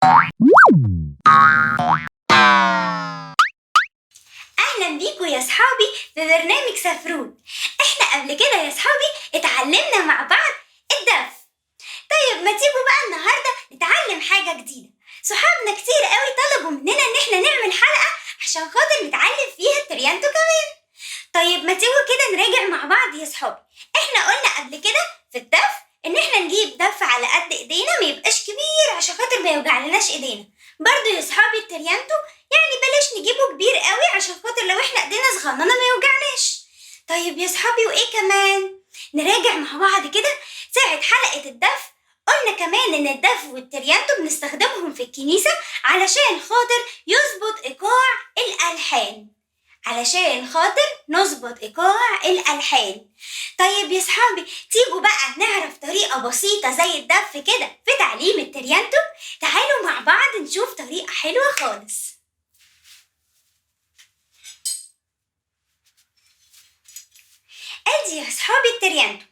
اهلا بيكم يا صحابي في برنامج سفروت. احنا قبل كده يا صحابي اتعلمنا مع بعض الدف. طيب ما تيجوا بقى النهارده نتعلم حاجة جديدة. صحابنا كتير قوي طلبوا مننا ان احنا نعمل حلقة عشان خاطر نتعلم فيها التريانتو كمان. طيب ما تيجوا كده نراجع مع بعض يا صحابي. احنا قلنا قبل كده في الدف ان احنا نجيب دف على قد ايدينا، ما يبقاش كبير عشان خاطر ما يوجعلناش ايدينا. برضو يا صحابي التريانتو يعني بلاش نجيبه كبير قوي عشان خاطر لو احنا ايدينا صغننه ما يوجعناش. طيب يا صحابي وايه كمان؟ نراجع مع بعض كده. ساعة حلقة الدف قلنا كمان ان الدف والتريانتو بنستخدمهم في الكنيسة علشان خاطر يظبط ايقاع الالحان، علشان خاطر نظبط ايقاع الالحان. طيب يا صحابي تيجوا بقى نعرف طريقة بسيطة زي الدف كده في تعليم التريانتو. تعالوا مع بعض نشوف طريقة حلوة خالص. ادي يا صحابي التريانتو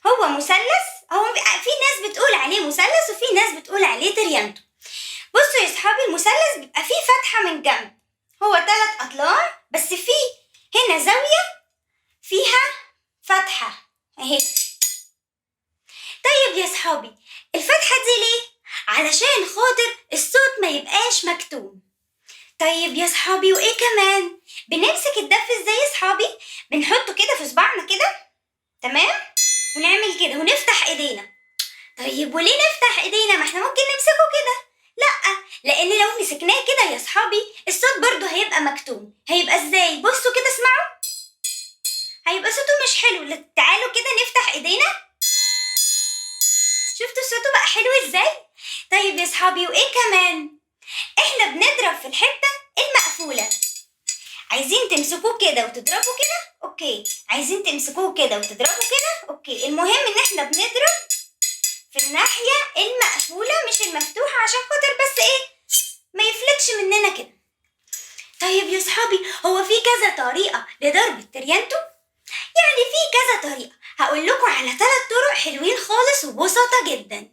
هو مثلث، هو في ناس بتقول عليه مثلث وفي ناس بتقول عليه تريانتو. بصوا يا صحابي المثلث بيبقى فيه فتحة من جنب، هو 3 أضلاع بس فيه هنا زاوية فيها فتحة اهي. طيب يا صحابي الفتحة دي ليه؟ علشان خاطر الصوت ما يبقاش مكتوم. طيب يا صحابي وايه كمان؟ بنمسك الدف ازاي يا صحابي؟ بنحطه كده في صباعنا كده، تمام، ونعمل كده ونفتح ايدينا. طيب وليه نفتح ايدينا؟ ما احنا ممكن نمسكه كده. لا، لان لو مسكناه كده يا صحابي الصوت برضو هيبقى مكتوم. هيبقى ازاي؟ بصوا كده اسمعوا، هيبقى صوته مش حلو. تعالوا كده نفتح ايدينا، شفتوا صوته بقى حلو ازاي؟ طيب يا صحابي وايه كمان؟ احنا بنضرب في الحتة المقفولة. عايزين تمسكوه كده وتضربوا كده، okay. عايزين تمسكوه كده وتضربوا كده، okay. المهم ان احنا بنضرب في الناحية المقفولة مش المفتوحة عشان خاطر بس ايه ما يفلتش مننا كده. طيب يا صحابي هو في كذا طريقة لضرب التريانتو، يعني في كذا طريقة. هقول لكم على 3 طرق حلوين خالص وبساطة جدا.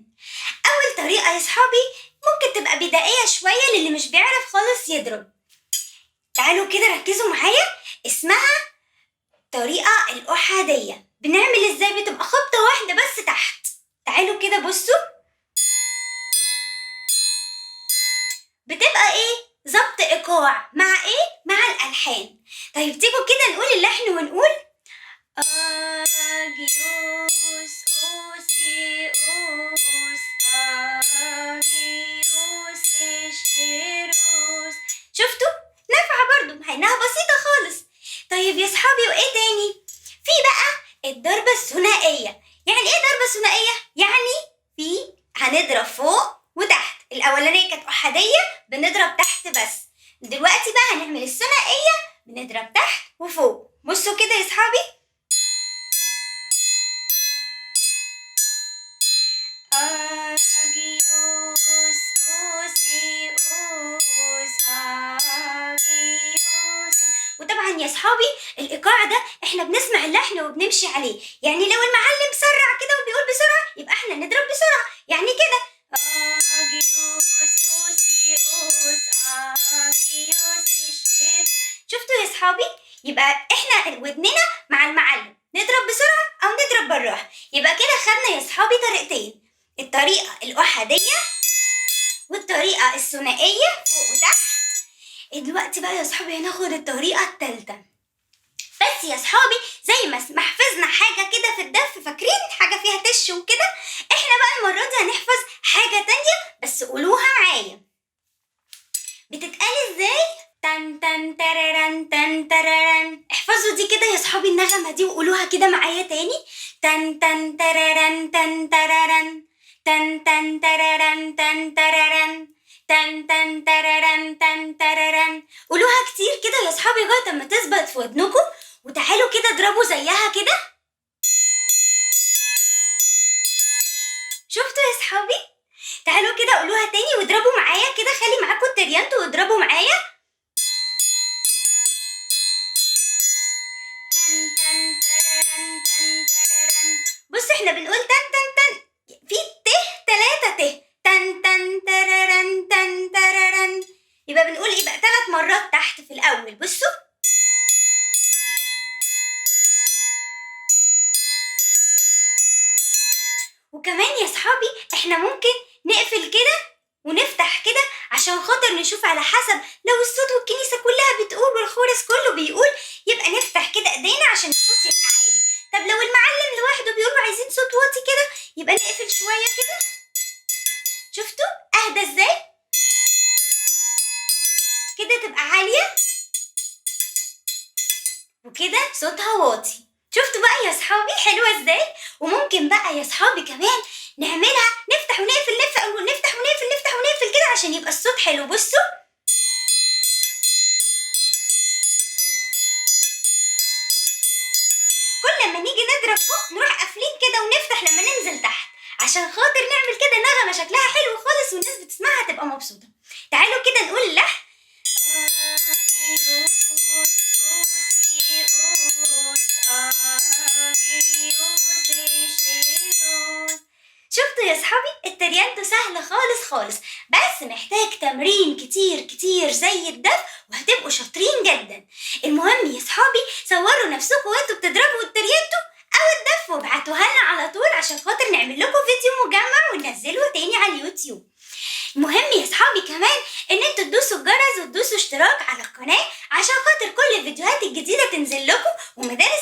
اول طريقة يا صحابي ممكن تبقى بدائية شوية للي مش بيعرف خالص يضرب. تعالوا كده ركزوا معايا، اسمها طريقة الأحادية. بنعمل ازاي؟ بتبقى خبطة واحدة بس تحت. تعالوا كده بصوا، بتبقى ايه؟ ظبط ايقاع مع ايه؟ مع الالحان. طيب تيجوا كده نقول اللحن ونقول اجيوس اوسيوس اجيوس شيروس. شفتوا؟ نافعة برضو مع انها بسيطة خالص. طيب يا صحابي وايه تاني؟ في بقى الضربة الثنائية. يعني ايه ضربة ثنائية؟ يعني في هنضرب فوق وتحت. الاولانية كانت احادية بنضرب تحت بس، دلوقتي بقى هنعمل الثنائية بنضرب تحت وفوق. بصوا كده يا صحابي، اجيوس اوسيوس اجيوس. وطبعا يا صحابي الايقاع ده احنا بنسمع اللحن وبنمشي عليه، يعني لو المعلم سرع كده وبيقول بسرعة يبقى احنا نضرب بسرعة، يعني كده اجيوس اوسيوس اجيوس شير. شفتوا يا صحابي؟ يبقى احنا ودننا مع المعلم، نضرب بسرعة او نضرب بالراحة. يبقى كده خدنا يا صحابي طريقتين، الطريقة الاحاديه والطريقة الثنائية فوق وتحت. دلوقتي بقى يا صحابي هناخد الطريقة الثالثة. بس يا صحابي زي ما حفظنا حاجة كده في الدف، فاكرين حاجة فيها تش وكده، احنا بقى المرة دي هنحفظ حاجة تانية بس قولوها معايا. بتتقال ازاي؟ تن تن تررن تن تررن. احفظوا دي كده يا صحابي النغمة دي وقولوها كده معايا تاني. تن تن تررن تن تررن تن تن تررن تن تررن تن تن تررن تن تررن. قولوها كتير كده يا صحابي لغاية اما تثبت في ودنكم، وتعالوا كده اضربوا زيها كده. شفتوا يا صحابي؟ تعالوا كده قولوها تاني واضربوا معايا كده، خلي معاكم التريانتو واضربوا معايا. تن تن تررن تن تررن. بصوا احنا بنقول تن تن تن، في ت 3 ت، تن تن تررن تن مرات تحت في الأول. بصوا، وكمان يا صحابي احنا ممكن نقفل كده ونفتح كده عشان خاطر نشوف على حسب، لو الصوت والكنيسة كلها بتقول والخورس كله بيقول يبقى نفتح كده ايدينا عشان الصوت يبقى عالي. طب لو المعلم لوحده بيقول عايزين صوت واطي كده يبقى نقفل شوية كده. شفتوا اهدى ازاي؟ كده تبقى عالية وكده صوتها واطي. شفتوا بقى يا صحابي حلوة ازاي؟ وممكن بقى يا صحابي كمان نعملها نفتح ونقفل، نفتح ونقفل، نفتح ونقفل كده عشان يبقى الصوت حلو. بصوا، كل ما نيجي نضرب فوق نروح قافلين كده ونفتح لما ننزل تحت عشان خاطر نعمل كده نغمة شكلها حلو خالص والناس بتسمعها تبقى مبسوطة. تعالوا كده نقول اللحن. شفتوا يا صحابي التريانتو سهل خالص خالص، بس محتاج تمرين كتير كتير زي الدف وهتبقوا شاطرين جدا. المهم يا صحابي صوروا نفسكم وانتوا بتضربوا التريانتو او الدف وابعتوها لنا على طول عشان خاطر نعمل لكم فيديو مجمع وننزله تاني على اليوتيوب. المهم يا صحابي كمان ان انتوا تدوسوا الجرس وتدوسوا اشتراك على القناة عشان خاطر كل الفيديوهات الجديدة تنزل لكم، ومدارس